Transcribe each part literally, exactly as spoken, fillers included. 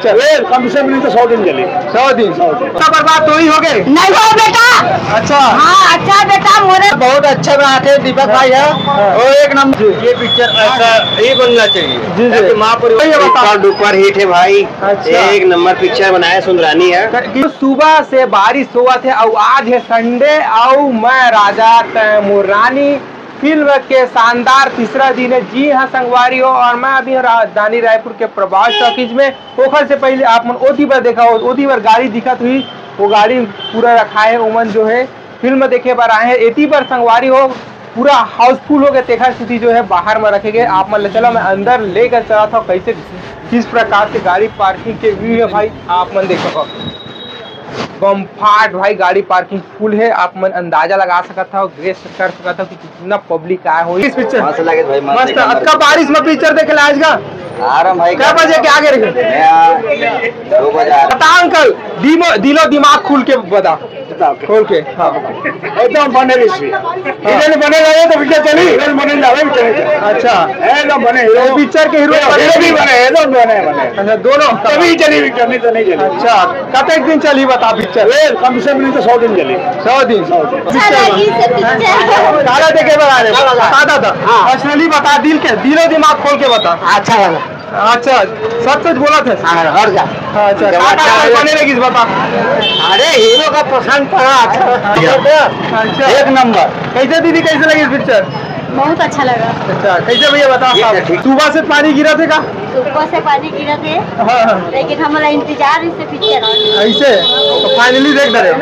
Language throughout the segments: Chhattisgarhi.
चल। ए, कम से कम नहीं तो सौ दिन चली। सौ दिन। सौ दिन। तो बर्बाद तो ही हो गए। नहीं हो बेटा। अच्छा। हाँ, अच्छा बेटा, मोरे बहुत अच्छा बनाते हैं दीपक भाई है। हाँ। वो एक नंबर। ये पिक्चर ऐसा ही बनना चाहिए, जी, जी। ताकि महापरिवार ये बताओ। सुपर डुपर हिट है भाई। अच्छा। एक नंबर पिक्चर बनाया सुंदरानी है। कि सुबह से बारिश हुआ थे और आज है संडे और मैं राजा तैमूर रानी फिल्म के शानदार तीसरा दिन है। जी हाँ संगवारी हो, और मैं अभी हूँ राजधानी रायपुर के प्रभास टॉकीज में। ओखर से पहले आप मन ओती बर देखा हो, ओती बर गाड़ी दिखत हुई, वो गाड़ी पूरा रखा है। ओमन जो है फिल्म देखे बर आए हैं, एती बर संगवारी हो पूरा हाउसफुल हो गए, तेखर सेती जो है बाहर में रखे गए। आप मन ले चलो, मैं अंदर लेकर चला था कैसे किस प्रकार से गाड़ी पार्किंग के व्यू है भाई, आप मन देख सको। बम्फाट भाई, गाड़ी पार्किंग फुल है, आप मन अंदाजा लगा सकत हो, गेस कर सकत हो कि कितना पब्लिक आया हो इस पिक्चर। मस्त लगे भाई, मस्त मस्त। एकदम। अतका बारिश में पिक्चर देखे ला आज का? आ रहा भाई। क्या बजे के आगे रहे? मैं दो बजे आ रहा। बता अंकल, दिमो-, दिलो दिमाग खुल के बता। खोल के, हाँ। एकदम बने रही। हीरोइन बने लगे तो पिक्चर चली, हीरोइन बने लगे पिक्चर चली। अच्छा। एकदम बने हीरो। पिक्चर के हीरो हीरो भी बने, एकदम बने, बने। अच्छा, दोनों? तभी चली पिक्चर, नहीं तो नहीं चली। अच्छा, कतेक दिन चली बता पिक्चर? ए, कम से कम नहीं तो सौ दिन चली। सौ दिन? सौ दिन। अच्छा लगी से पिक्चर। काला देखे बता रहे, बता दादा। हाँ। पर्सनली बता, दिल के, दिलो दिमाग खोल के बता। अच्छा लगा। अच्छा, सच सच बोला था। हाँ, और क्या? हाँ, अच्छा, जब का अच्छा का लगे। बने लगी इस बता। अरे, हीरो का पसंद पड़ा, अच्छा। अच्छा। अच्छा। एक नंबर। कैसे दीदी, कैसे लगी पिक्चर? बहुत अच्छा लगा। अच्छा, कैसे भैया बता ठीक है, साहब? ठीक। सुबह से पानी गिरा थे का? सुबह से पानी गिरा थे, हाँ, हाँ। लेकिन हमारा इंतजार इसे पिक्चर। ऐसे? तो फाइनली देख डरे।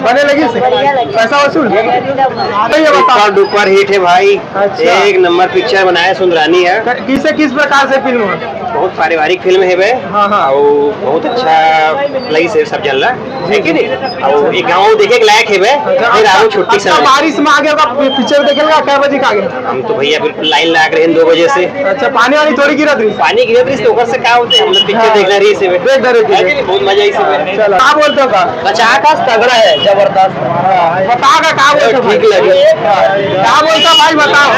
बने लगी से? बढ़िया लगी। पैसा वसूल? एकदम। भैया बता। सुपर डुपर हिट है भाई। अच्छा। एक नंबर पिक्चर बनाया सुंदरानी है। क-, किसे किस प्रकार से फिल्म है? बहुत पारिवारिक फिल्म है बे। हाँ, हाँ। और बहुत अच्छा लगी से सब चल रहा है कि नहीं? और एक गाँव देखे के लायक है बे। अच्छा, फिर आओ छुट्टी अच्छा, समय। बारिश में आगे का पिक्चर देखे का क्या बजे का आगे? हम तो भैया बिल्कुल लाइन लाग रहे हैं दो बजे से। अच्छा, पानी वानी थोड़ी गिरा रही? पानी गिरा रही तो ओकर से क्या होते हैं? हम लोग पिक्चर हाँ। देखना रही से बे। देख रहे है कि नहीं? बहुत मजा आई से बे। चलो, क्या बोलते हो का? बचा का तगड़ा है, जबरदस्त। हाँ, बता का, का बोलते हो ठीक भाई? लगे। हाँ। क्या बोलता भाई, बताओ।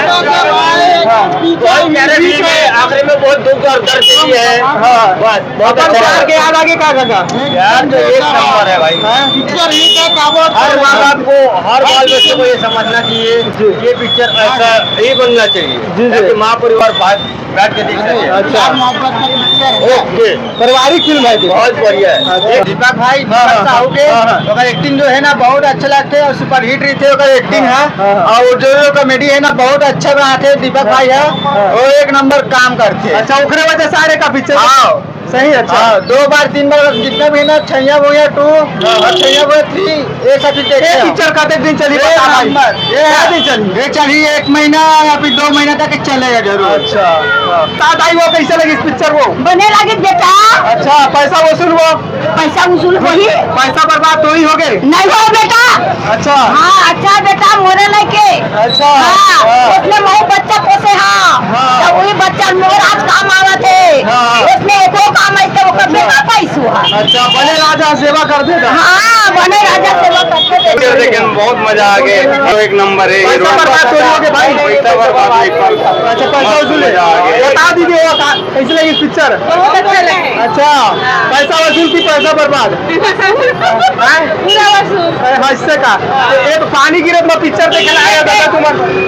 हाँ। भाई, मेरे दिल में आखिरी में बहुत दुख और दर्द भी है। हाँ। बस, बहुत अपन अच्छा प्यार लगा। के याद आगे का, काका? यार, तो एक नंबर है भाई। हाँ? पिक्चर हिट है, का बोलते हर हो? माँ बाप को, हर बाल बच्चों को ये समझना चाहिए, जी। ये पिक्चर ऐसा ही बनना चाहिए, जी, जी। ताकि माँ परिवार बात बैठ के देख सके। अच्छा। प्यार मोहब्बत का पिक्चर है। ओके। पारिवारिक फिल्म है जी। बहुत बढ़िया है। अच्छा। दीपक भाई, हाँ, दीपक हाँ, साहू के, हाँ, हाँ। ओकर एक्टिंग जो है ना, बहुत अच्छा लगते हैं और सुपरहिट रही थे ओकर एक्टिंग हाँ, है। हाँ, हाँ। और जो जो कॉमेडी है ना, बहुत अच्छा बनाते हैं दीपक हाँ, भाई है। हाँ। वो एक नंबर काम करते हैं। अच्छा, ओकरे वजह से आ रहे का पिक्चर? हाँ। सही, अच्छा। हाँ, दो बार, तीन बार, जितना भी है ना, छैया भुइया टू हाँ। और छैया भुइया थ्री, ये सब चीज देखते ये हैं। पिक्चर कतेक दिन चली, एक बता भाई। नंबर। ये क्या दिन चली? ये चली एक महीना या फिर दो महीना तक चलेगा जरूर। अच्छा, हाँ। का दाई वो कैसे लगी इस पिक्चर वो? बने लगे बेटा। अच्छा, पैसा वसूल वो? पैसा वसूल होही। पैसा बर्बाद तो ही हो गए? नहीं हो बेटा। अच्छा। हाँ, अच्छा बेटा, मोरे लेके। अच्छा। हाँ, हाँ। उसने वही बच्चा पोसे, हाँ। हाँ। तो वही बच्चा मोर आज काम आवत है। हाँ। उसने एको काम ऐसे ओकर बेटा पैसू है। अच्छा, बने राजा सेवा कर देता। हाँ, बने राजा सेवा करते थे। पिक्चर देखे में बहुत मजा आ गया, तो एक नंबर है। पैसा बर्बाद तो नहीं हो गया भाई? पैसा बर्बाद नहीं, पर अच्छा, पैसा वसूल है। मजा आ गया। बता दीजिए, वो का-, कैसे लगी पिक्चर? बहुत अच्छा लगे। अच्छा, हाँ। पैसा वसूल की पैसा बर्बाद? हैं? पूरा वसूल। अरे, हंसते का? ये तो पानी गिरत में पिक्चर देखे ला आया दादा तुम?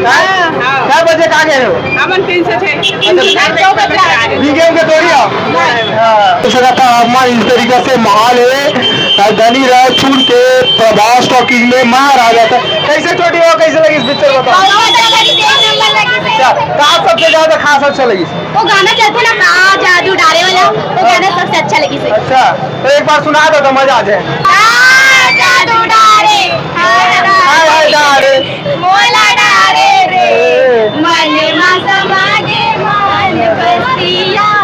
हैं? हाँ। क्या बजे का गए हो? हमन तीन से छह। अच्छा, तीन से छह, दो बजे आ गए। भीगे होंगे थोड़ी हो? नहीं। हाँ। तो सर, आप हमारे इस तरीके से माहौल है, राजधानी रायपुर के प्रभास टॉकीज में महाराजा था। कैसे छोटी हो, कैसे लगी इस पिक्चर, बताओ? बहुत अच्छा लगी, एक नंबर लगी। अच्छा, का सबसे ज्यादा खास अच्छा लगी? वो गाना चलते ना, का जादू डारे वाला, वो गाना सबसे अच्छा लगी से। अच्छा, तो एक बार सुना दो तो मजा आ जाए। का जादू डारे, हाय हाय डारे, मोला डारे रे, मन मा समागे मन बस्ती यार।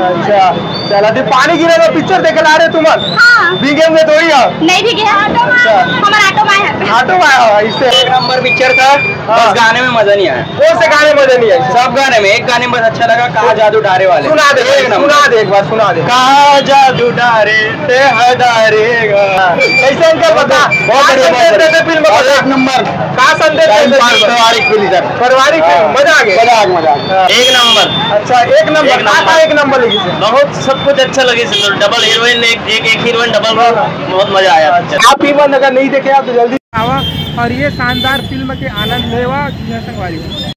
अच्छा, चला, अभी पानी गिरे तो पिक्चर देखे ला रहे तुमन? हाँ। भीगे हुए थोड़ी हो? नहीं भीगे हैं। अच्छा। हमारा ऑटो में है। ऑटो में आया हो, इससे। एक नंबर पिक्चर था। हाँ। बस गाने में मजा नहीं आया। कौन से गाने मजा नहीं आया? सब गाने में, एक गाने में बस अच्छा लगा, कहा जादू डारे वाले। सुना दे, एक नंबर। सुना दे, एक बार सुना दे। कहा जादू डारे, ते हदारेगा। कैसे अंकल बता? बहुत बढ़िया, बहुत बढ़िया। फिल्म बता। एक नंबर। का संदेश टाइम देते पास फिल्म? पारिवारिक फिल्म सर। पारिवारिक फिल्म, हाँ। मजा आ गया। मजा आ गया, मजा आ गया। हाँ। एक नंबर। अच्छा, एक नंबर। एक नंबर। का, का एक नंबर लगी सर? बहुत सब कुछ अच्छा लगे, डबल हीरोइन, एक एक, एक हीरोइन डबल रोल, बहुत मजा आया। आप भी मन अगर नहीं देखे आप तो जल्दी आवा और ये शानदार फिल्म के आनंद लेवा दुनिया संगवारी।